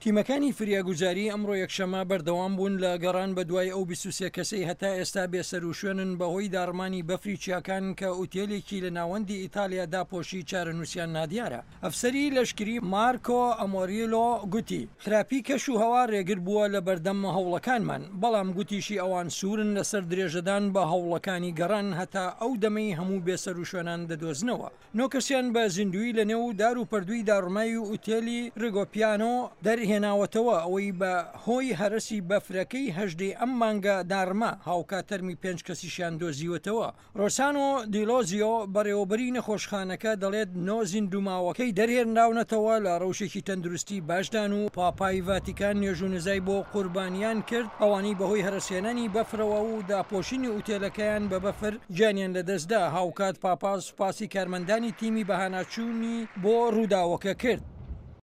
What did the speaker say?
تیمەکانی فریاگوزاری ئەمڕۆ یەکشەممە بەردەوام بوون لە گەڕان بەدوای ئەو 23 کەسەی هەتا ئێستا بێسەروشوێنن بەهۆی داڕمانی بەفری چیاکان کە ئوتێلێکی لە ناوەندی ئیتالیا داپۆشی چارەنووسیان نادیارە. ئەفسەری لەشکری مارکۆ ئەمۆریلۆ گوتی، خراپی کەش و هەوا رێگر بووە لە بەردەم هەوڵەکانمان، بەڵام گوتیشی ئەوان سوورن لەسەر درێژەدان بە هەوڵەکانی گەڕان هەتا ئەو دەمەی هەموو بێسەروشوێنان دەدۆزنەوە. نۆ کەسیان بە زیندوویی لە نێو دار و پەردووی داڕماوی ئوتێلی ریگۆپیانۆ دەرهێناوەتەوە، ئەوەی بە هۆی هەرەسی بەفرەکەی هەژدەی ئەم مانگە داڕما، هاوکات تەرمی پێنج کەسیشیان دۆزیوەتەوە. رۆسانۆ دیلۆزیۆ، بەڕێوەبەری نەخۆشخانەکە دەڵێت نۆ زیندووماوەکەی دەرهێنراونەتەوە لە رەوشێکی تەندروستی باشدان و پاپای ڤاتیکان نوێژ و نزای بۆ قوربانیان کرد ئەوانەی بەهۆی هەرەسهێنانی بەفرەوە و داپۆشینی ئوتێلەکەیان بە بەفر گیانیان لەدەستدا، هاوکات پاپا سوپاسی کارمەندانی تیمی بەهاناچوونی بۆ رووداوەکە کرد.